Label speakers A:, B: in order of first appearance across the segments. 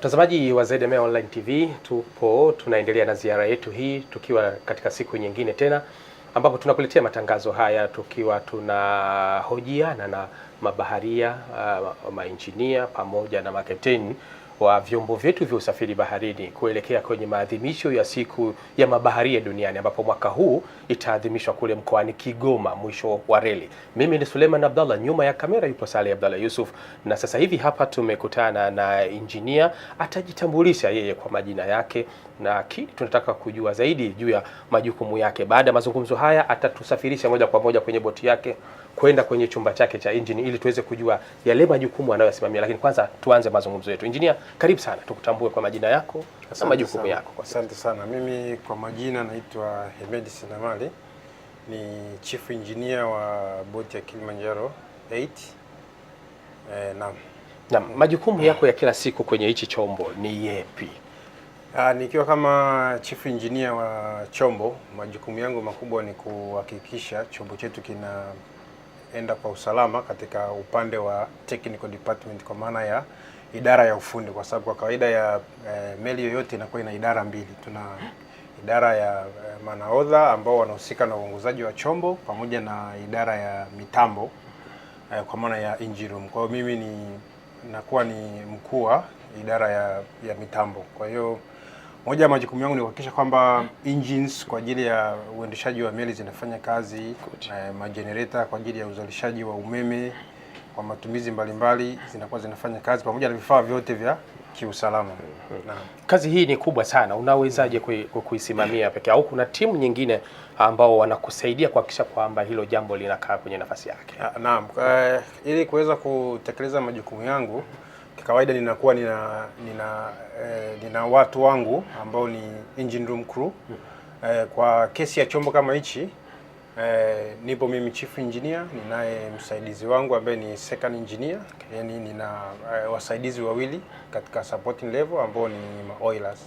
A: Mtazamaji wa ZMA Online TV, tupo tunaendelea na ziara yetu hii tukiwa katika siku nyingine tena ambapo tunakuletea matangazo haya tukiwa tunahojiana na mabaharia, mainjinia pamoja na makapteni wa vyombo vyetu vya usafiri baharini kuelekea kwenye maadhimisho ya siku ya mabaharia duniani ambapo mwaka huu itaadhimishwa kule mkoani Kigoma mwisho wa reli. Mimi ni Suleiman Abdallah, nyuma ya kamera yupo Saleh Abdallah Yusuf, na sasa hivi hapa tumekutana na injinia, atajitambulisha yeye kwa majina yake na kile tunataka kujua zaidi juu ya majukumu yake. Baada ya mazungumzo haya, atatusafirisha moja kwa moja kwenye boti yake kwenda kwenye chumba chake cha engine ili tuweze kujua yale majukumu anayoyasimamia. Lakini kwanza tuanze mazungumzo yetu. Injinia, karibu sana, tukutambue kwa majina yako na
B: Asante
A: majukumu
B: sana.
A: yako. Kwa sasa.
B: Asante sana. Mimi kwa majina naitwa Hemedi Sinamali, ni chief engineer wa boti ya Kilimanjaro 8. Naam.
A: Naam, majukumu yako ya kila siku kwenye hichi chombo ni yepi?
B: Nikiwa kama chief engineer wa chombo, majukumu yangu makubwa ni kuhakikisha chombo chetu kinaenda kwa usalama katika upande wa technical department, kwa maana ya idara ya ufundi, kwa sababu kwa kawaida ya meli yoyote inakuwa ina idara mbili. Tuna idara ya manahodha ambao wanahusika na uongozaji wa chombo pamoja na idara ya mitambo kwa maana ya engine room. Kwa hiyo mimi ni nakuwa ni mkuu wa idara ya mitambo. Kwa hiyo moja ya majukumu yangu ni kuhakikisha kwamba engines kwa ajili ya uendeshaji wa meli zinafanya kazi, magenerator kwa ajili ya uzalishaji wa umeme kwa matumizi mbalimbali zinakuwa zinafanya kazi pamoja na vifaa vyote vya kiusalama. Naam.
A: Kazi hii ni kubwa sana, unawezaje kuisimamia peke au kuna timu nyingine ambao wanakusaidia kuhakikisha kwamba hilo jambo linakaa kwenye nafasi yake?
B: Ah, naam, ili kuweza kutekeleza majukumu yangu kikawaida ninakuwa nina watu wangu ambao ni engine room crew. Kwa kesi ya chombo kama hichi nipo mimi chief engineer, ninaye msaidizi wangu ambaye ni second engineer, yani nina wasaidizi wawili katika supporting level ambao ni oilers,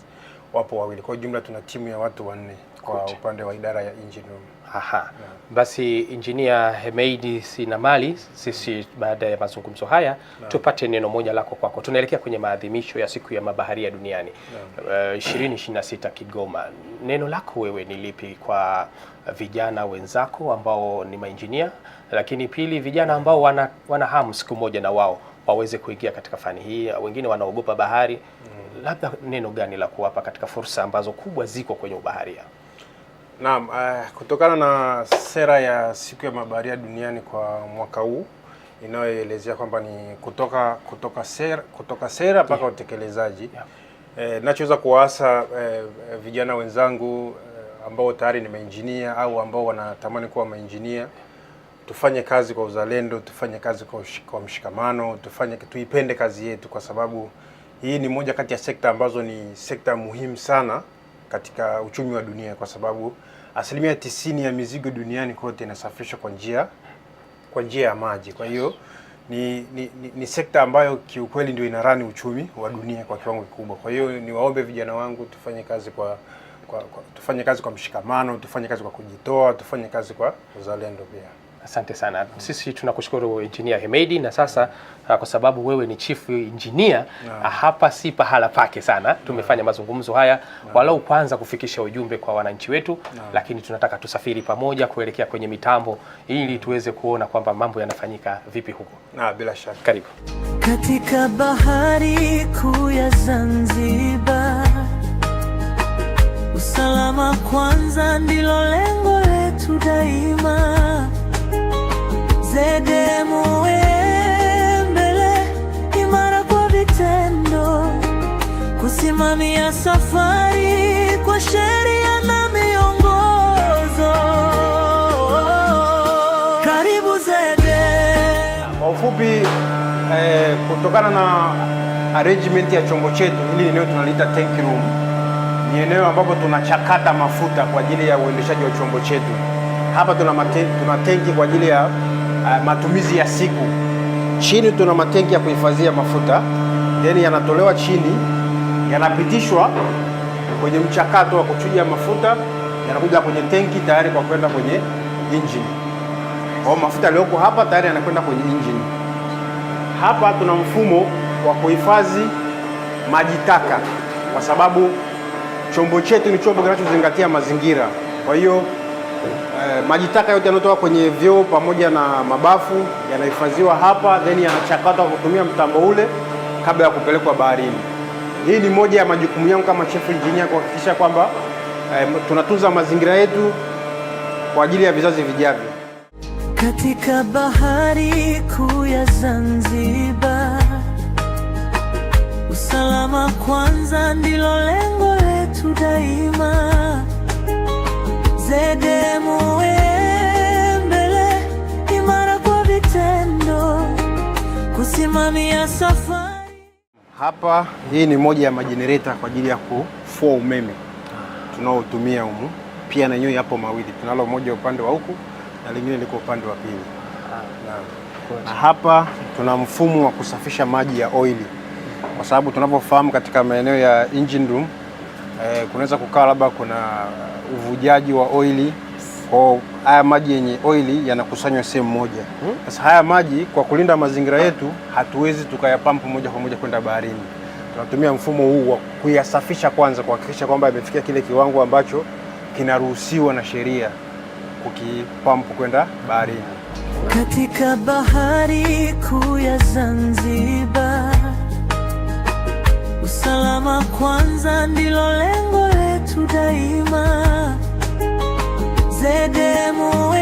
B: wapo wawili. Kwa jumla tuna timu ya watu wanne kwa upande wa idara ya engine room.
A: Aha. Basi Injinia Hemeidi Sinamali, sisi baada ya mazungumzo haya tupate neno moja lako kwako. Tunaelekea kwenye maadhimisho ya siku ya mabaharia duniani 2026 Kigoma. Neno lako wewe ni lipi kwa vijana wenzako ambao ni mainjinia, lakini pili vijana ambao wana hamu siku moja na wao waweze kuingia katika fani hii, wengine wanaogopa bahari, labda neno gani la kuwapa katika fursa ambazo kubwa ziko kwenye ubaharia?
B: Naam, kutokana na sera ya siku ya mabaharia duniani kwa mwaka huu inayoelezea kwamba ni kutoka sera mpaka utekelezaji. Nachoweza kuwaasa vijana wenzangu ambao tayari ni mainjinia au ambao wanatamani kuwa mainjinia, tufanye kazi kwa uzalendo, tufanye kazi kwa mshikamano, tuipende kazi yetu, kwa sababu hii ni moja kati ya sekta ambazo ni sekta muhimu sana katika uchumi wa dunia, kwa sababu 90% ya mizigo duniani kote inasafirishwa kwa njia ya maji. Kwa hiyo ni sekta ambayo kiukweli ndio inarun uchumi wa dunia kwa kiwango kikubwa. Kwa hiyo niwaombe vijana wangu tufanye kazi kwa mshikamano, tufanye kazi kwa kujitoa, tufanye kazi kwa uzalendo pia.
A: Asante sana. Sisi tunakushukuru Engineer Hemedi, na sasa kwa sababu wewe ni chief engineer, hapa si pahala pake sana. Tumefanya mazungumzo haya walau kwanza kufikisha ujumbe kwa wananchi wetu, lakini tunataka tusafiri pamoja kuelekea kwenye mitambo ili tuweze kuona kwamba mambo yanafanyika vipi huko.
B: Na bila shaka.
A: Karibu.
C: Katika bahari kuu ya Zanzibar, usalama kwanza ndilo lengo letu daima. ZMA mbele, imara kwa vitendo, kusimamia safari kwa sheria na miongozo. Karibu ZM.
B: Kwa ufupi kutokana na arrangement ya chombo chetu, hili eneo tunaliita tank room, ni eneo ambapo tunachakata mafuta kwa ajili ya uendeshaji wa chombo chetu. Hapa tuna tenki kwa ajili ya matumizi ya siku. Chini tuna matenki ya kuhifadhia mafuta, then yanatolewa chini, yanapitishwa kwenye mchakato wa kuchuja mafuta, yanakuja kwenye tenki tayari kwa kwenda kwenye engine. Kwa hiyo mafuta yaliyoko hapa tayari yanakwenda kwenye engine. Hapa tuna mfumo wa kuhifadhi maji taka, kwa sababu chombo chetu ni chombo kinachozingatia mazingira. Kwa hiyo maji taka yote yanayotoka kwenye vyoo pamoja na mabafu yanahifadhiwa hapa, then yanachakatwa kwa kutumia mtambo ule kabla ya kupelekwa baharini. Hii ni moja ya majukumu yangu kama chief engineer kuhakikisha kwamba tunatunza mazingira yetu kwa ajili ya vizazi vijavyo.
C: Katika bahari kuu ya Zanzibar, usalama kwanza ndilo lengo letu daima. ZMW mbele, imara kwa vitendo, kusimamia safari.
B: Hapa hii ni moja ya majenereta kwa ajili ya kufua umeme tunaotumia humu. Pia na yenyewe yapo mawili, tunalo moja upande wa huku na lingine liko upande wa pili. Naam. Na hapa tuna mfumo wa kusafisha maji ya oili, kwa sababu tunavyofahamu katika maeneo ya engine room kunaweza kukaa labda kuna uvujaji wa oili, kwa haya maji yenye oili yanakusanywa sehemu moja. Sasa haya maji kwa kulinda mazingira yetu hatuwezi tukayapampu moja kwa moja kwenda baharini. Tunatumia mfumo huu wa kuyasafisha kwanza, kuhakikisha kwamba yamefikia kile kiwango ambacho kinaruhusiwa na sheria kukipampu kwenda baharini.
C: Katika bahari kuu ya Zanzibar, usalama kwanza ndilo lengo letu daima. ZMW